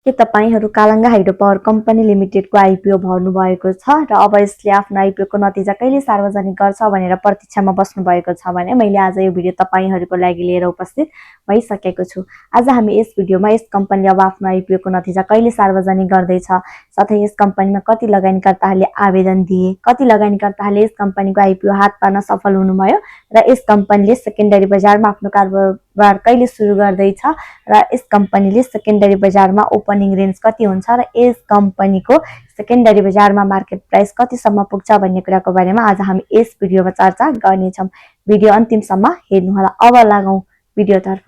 के तपाईहरु कालाङ्गा hydro power company लिमिटेडको IPO भर्नु भएको छ र अब यसले आफ्नो आईपीओ को नतिजा कहिले सार्वजनिक गर्छ भनेर प्रतीक्षामा बस्नु भएको छ भने मैले आज यो भिडियो तपाईहरुको लागि लिएर उपस्थित भइसकेको छु। आज हामी यस भिडियोमा यस कम्पनीले अब आफ्नो आईपीओ को नतिजा कहिले सार्वजनिक गर्दैछ, साथै यस कम्पनीमा कति लगानीकर्ताहरूले आवेदन दिए, कति लगानीकर्ताहरूले यस कम्पनीको आईपीओ हात पार्न सफल हुनुभयो र यस कम्पनीले सेकेन्डरी बजारमा आफ्नो कारोबार कहिले सुरु गर्दैछ र यस कम्पनीले सेकेन्डरी बजारमा ओपनिङ रेन्ज कति हुन्छ र यस कम्पनीको सेकेन्डरी बजारमा मार्केट प्राइस कतिसम्म पुग्छ भन्ने कुराको बारेमा आज हामी यस भिडियोमा चर्चा गर्नेछौं। भिडियो अन्तिमसम्म हेर्नु होला। अब लागौं भिडियोतर्फ।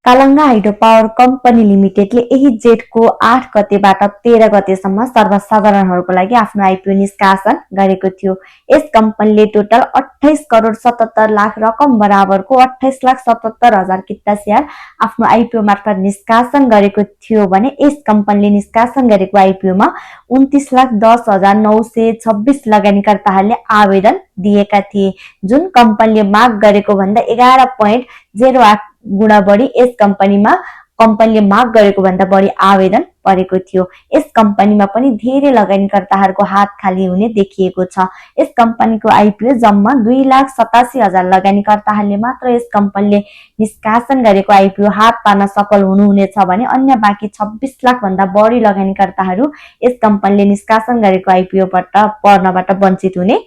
कालाङ्गा हाइड्रो पावर कम्पनी लिमिटेडले यही जेठको 8 गतेबाट 13 गतेसम्म सर्वसाधारणहरूको लागि आफ्नो आईपीओ निष्कासन गरेको थियो। यस कम्पनीले टोटल 28 करोड 77 लाख रकम बराबरको 28,77,000 किता शेयर आफ्नो आईपीओ मार्फत निष्कासन गरेको थियो भने यस कम्पनीले निष्कासन गरेको आईपीओमा 29,10,926 लगानीकर्ताहरूले आवेदन दिएका थिए, जुन कम्पनीले माग गरेको भन्दा 11.08 गुणा बढी यस कम्पनीले माग गरेको भन्दा बढी आवेदन परेको थियो। यस कम्पनीमा पनि धेरै लगानीकर्ताहरूको हात खाली हुने देखिएको छ। यस कम्पनीको आईपीओ जम्मा 2,87,000 लगानीकर्ताहरूले मात्र यस कम्पनीले निष्कासन गरेको आईपीओ हात पार्न सफल हुनुहुनेछ भने अन्य बाँकी 26 लाख भन्दा बढी लगानीकर्ताहरू यस कम्पनीले निष्कासन गरेको आईपीओ पर्नबाट वञ्चित हुने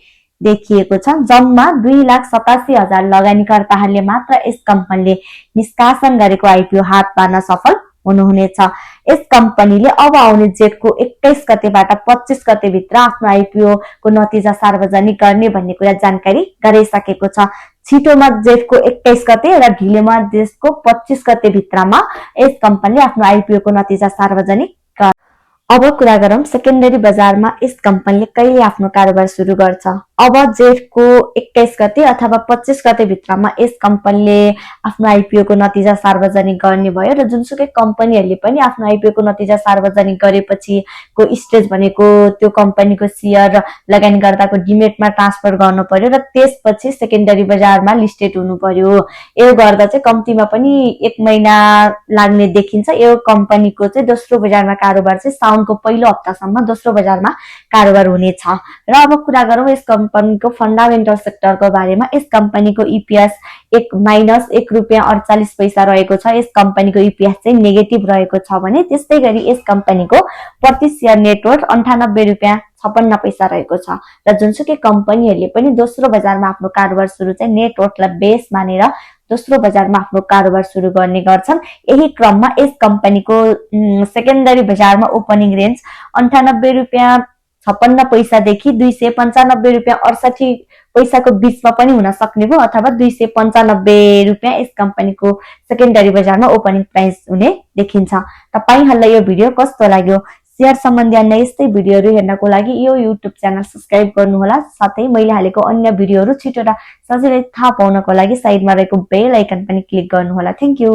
देखिएको छ। जम्मा 2,87,000 लगानीकर्ताहरूले मात्र यस कम्पनीले निष्कासन गरेको आईपीओ हात पार्न सफल हुनुहुनेछ। यस कम्पनीले अब आउने जेठको 21 गतेबाट 25 गते भित्र आफ्नो आईपीओ को नतिजा सार्वजनिक गर्ने भन्ने कुरा जानकारी गराइसकेको छ। छिटोमा जेठको 21 गते र ढिलोमा जेठको 25 गते भित्रमा यस कम्पनीले आफ्नो आईपीओ को नतिजा सार्वजनिक। अब कुरा गरौं सेकेन्डरी बजारमा यस कम्पनीले कहिले आफ्नो कारोबार सुरु गर्छ। अब जेठको 21 गते अथवा 25 गते भित्रमा यस कम्पनीले आफ्नो आईपीओ को नतिजा सार्वजनिक गर्ने भयो र जुनसुकै कम्पनीहरूले पनि आफ्नो आईपीओ को नतिजा सार्वजनिक गरेपछि को स्टेज भनेको त्यो कम्पनीको शेयर लगानीकर्ताको डिमेटमा ट्रान्सफर गर्नु पर्यो र त्यसपछि सेकेन्डरी बजारमा लिस्टेड हुनु पर्यो। यो गर्दा चाहिँ कम्तीमा पनि 1 महिना लाग्ने देखिन्छ। यो कम्पनीको चाहिँ दोस्रो बजारमा कारोबार चाहिँ साउनको पहिलो हप्तासम्म दोस्रो बजारमा कारोबार हुनेछ। र अब कुरा गरौं यस कम्पनीको फन्डामेन्टल सेक्टरको बारेमा। यस कम्पनीको ईपीएस -1 रुपैयाँ 48 पैसा रहेको छ। यस कम्पनीको ईपीएस चाहिँ नेगेटिभ रहेको छ भने त्यस्तै गरी यस कम्पनीको प्रति शेयर नेटवर्थ 98 रुपैयाँ 56 पैसा रहेको छ र जुनसुकै कम्पनीहरूले पनि दोस्रो बजारमा आफ्नो कारोबार सुरु चाहिँ नेटवर्थलाई बेस मानेर दोस्रो बजारमा आफ्नो कारोबार सुरु गर्ने गर्छन्। यही क्रममा यस कम्पनीको सेकेन्डरी बजारमा ओपनिङ रेन्ज 98 रुपैयाँ 56 पैसादेखि 295 रुपैयाँ 68 पैसाको बीचमा पनि हुन सक्ने भयो अथवा 295 रुपैयाँ यस कम्पनीको सेकेन्डरी बजारमा ओपनिङ प्राइस हुने देखिन्छ। तपाईहरुलाई यो भिडियो कस्तो लाग्यो? शेयर सम्बन्धी अन्य यस्तै भिडियोहरु हेर्नको लागि यो युट्युब च्यानल सब्स्क्राइब गर्नुहोला। साथै मैले हालेको अन्य भिडियोहरु छिटो र सजिलै थाहा पाउनको लागि साइडमा रहेको बेल आइकन पनि क्लिक गर्नुहोला। Thank you.